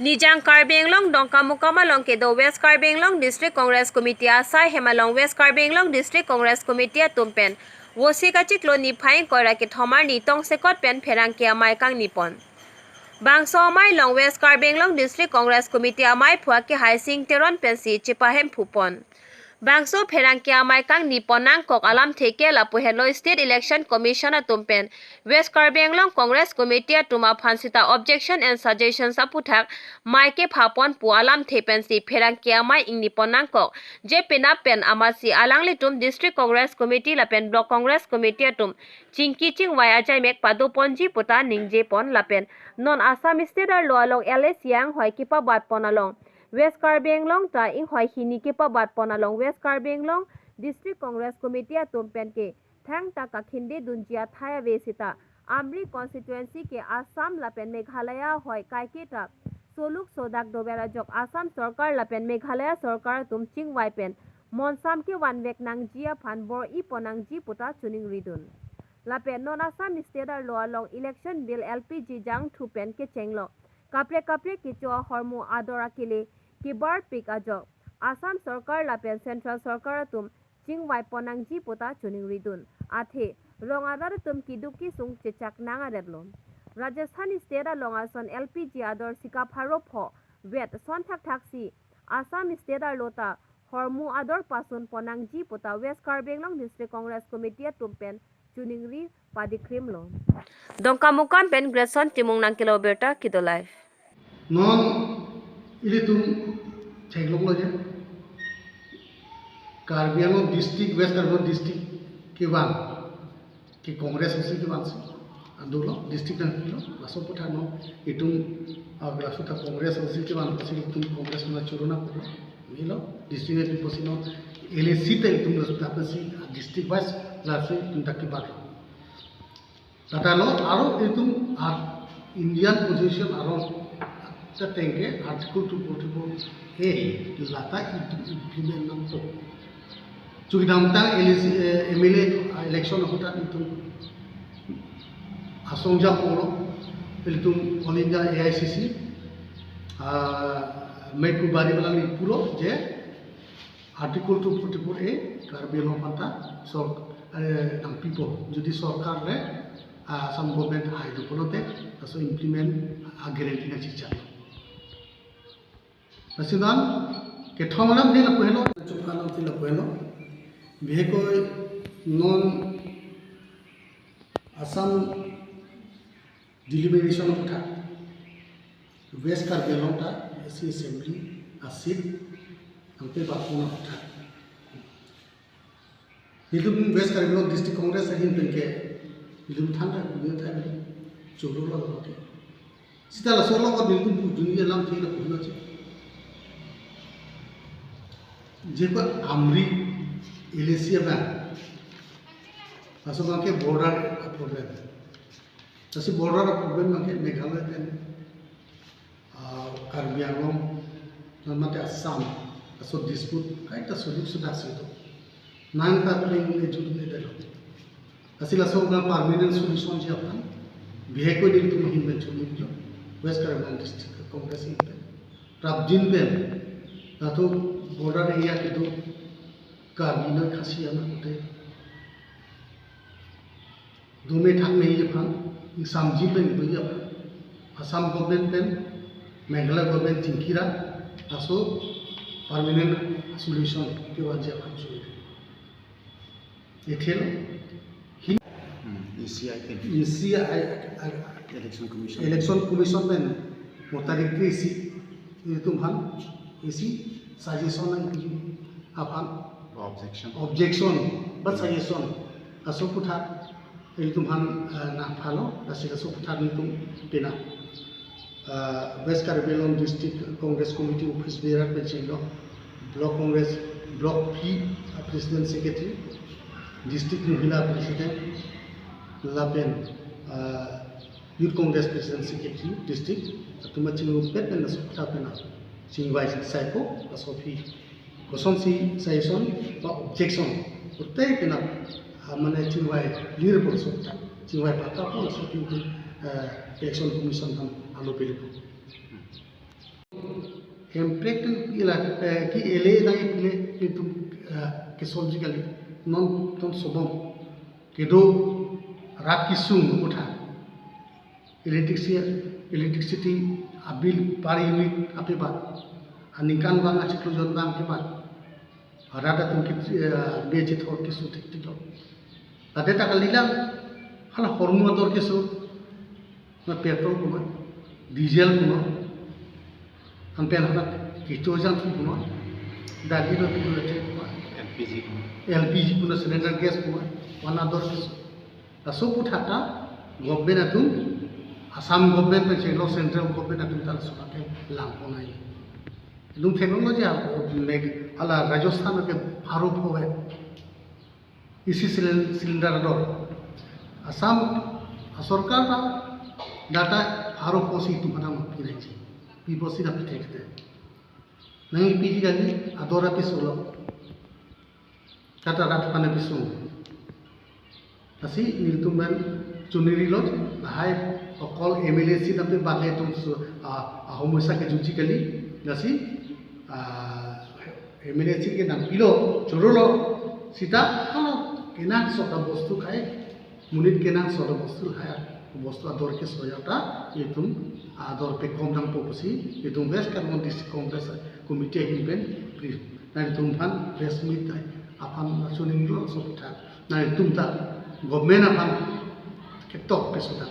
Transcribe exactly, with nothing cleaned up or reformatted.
Nijang Karbi Anglong Dongkamukam along kedo West Karbi Anglong District Congress Committee asai hem along West Karbi Anglong District Congress Committee atum pen Vosik achiklo niphai ingkoi ra kethom arni tongsekot pen pherangke amei kangni pon. Bangso amei along West Karbi Anglong District Congress Committee amei phu Kehai Sing Teron pensi chepahemphu pon. Bangso pherangke amei kangni pon nangkok alamthe ke lapu henlo State Election Commission atum pen West Karbi Anglong Congress Committee atum aphan sita objection and suggestions aputhak mei kepha pon pu alamthe pensi pherangke amei ingni pon nangkok. Je penap pen amatsi alanglitum District Congress Committee lapen Block Congress Committee atum chingki chingvai ajaimek pado ponji puta ningje pon lapen non Assam State arlo along L A C anghoi kepabat pon along West Karbi Anglong ta inghoi hini kepabat pon along West Karbi Anglong District Congress Committee atum pen ke thangta kakhinde dunji athai ave sita Amri constituency ke Assam lapen Meghalaya ahoi kaiketa soluk sodak dover ajok Assam sorkar lapen Meghalaya sorkar atum chingvai pen monsam kevanvek nangji aphan bor-i pon nangji puta choningri dun. Lapen non Assam State arlo along election bill L P G jangthu pen kechenglo kaprek kaprek kecho ahormu ador akele kebarpik ajok Assam sorkar lapen central sorkar atum chingvai pon nangji puta choningri dun. Athe rong arat atum keduk kesung chechak nang aretlo. Rajasthan State along ason L P G ador sika pharo pho vet son thakthaksi Assam State arlo ta hormu ador pasun pon nangji puta West Karbi Anglong District Congress Committee atum pen choningri padikrimlo. Dongkamukam pen Grayson Timung nangkelo birta kedo live. Non ilitum theklonglo je Karbi Anglong District, West Karbi Anglong District kevan ke Congress pusi kevansi adolo, district nangpilo, laso aputhak non itum, ah, laso ta Congress pusi kevan pusi itum Congress nangchoruna pulo. Milo district nangpipo si non L A C ta itum laso ta pensi district wise lasi itum ta kebatlo. Lata lo aro itum ar Indian constitution aro ta tengke Article two forty-four A lata itum implement nangpo. Chukidamtang L A C, eh, M L A election ahut ta itum asong jam olo, itum All India A I C C, ah, mei phu bari balang ni pulo je Article two forty-four A Karbi Anglong aphanta sor-, eh, nangpipo. Jodi sorkar le, ah, Assam government hai do pulote, laso implement a guarantee nangchechak. Lasi non kethom alamthe lapu helo, chupka alamthe lapu helo. Bihekoi non Assam delimitation aputhak West Karbi Anglong ta S C Assembly a seat nangpebat pon aputhak. Itum West Karbi Anglong District Congress ahin pen ke itum than ta punya thai beli choro lo ke. Sita laso lo ko itum pu dunia alamthe lapu helo che. Jepa Amri L A C abang. Laso abang ke border problem. Lasi border problem abang ke Meghalaya pen, ah, Karbi Anglong, non mate Assam, laso dispute kaita soluk sudah si do. Nang ta pring le jut le delo. Lasi laso abang permanent solution ji aphan, bihekoi itum ahin pen choningri lo, West Karbi Anglong District Congress ahin pen. Prapjin pen, laso border area kedo Karbi na Khasi ana kote dome thakme aphan, ingsamji pen ibu aphan, Assam government pen, Meghalaya government chingkira, laso permanent solution kevanji aphan choningri. Ethel, hin, Hmm, E C I pen. E C I, I, Election Commission. Election Commission pen, motarik isi, itum aphan, isi suggestion nangpi aphan. Objection. Objection, but Hmm. suggestion. Laso aputhak, itum aphan, eh, nangphalo, lasi laso aputhak itum pina. Ah, West Karbi Anglong District Congress Committee Office Bearer pen chenglo, Block Congress, Block P, ah, President Secretary, District Mohila President, lapen, ah, Youth Congress President Secretary, District, atum chingrumpet pen laso aputhak pen chingvai saipo, laso aphi kosonsi suggestion ba objection, pute pina, ah, mane chingvai lir pulo sokta, chingvai pata pulo sokta, ah, Election Commission aphan alo pili pu. Hemprek atum ila, eh, ke-ele nangpile itum, eh, kesolji kali. Non ton sobom. Kedo rat kesung aphuthak. Electricity, electricity abill per unit ape ba. Aningkanvang achiklo jon vang ke ba. Rat atum ke, eh, bechethor keso thekthelo. Late ta kalilang, hala hormu ador keso, na petrol punon, diesel punon, anpen hala kecho jangthu punon, dali lo punon, L P G punon. L P G punon, cylinder gas punon, wana ador keso. Laso aphuthak ta government atum, Assam government pensi lo central government atum ta laso ke langpon ai. Itum theklonglo je, Meg-, hala Rajasthan ke pharo pho ave. Isi cylinder, cylinder ador. Assam asorkar ta data pharo pho si itum aphan nangpinangji. Pi pho si nangpithekthek. Nangpiji kali ador apiso lo. Kata rat aphan apiso. Lasi nelitum pen choningri lo, lahai okol M L A seat ape bale itum su, a, a homosya kejutji kali. Lasi, a, M L A seat ke nangpilo, chorolo, seta, hala, kenangsot abostu kai, monit kenangsot abostu lahai, bostu ador keso ya ta, itum ador pekom nangpo pusi, itum West Karbon District Congress Committee ahin pen, pri, nangtum aphan press meet ai, aphan choningri lo laso aphuthak. Nangtum ta government aphan ketok peso ta.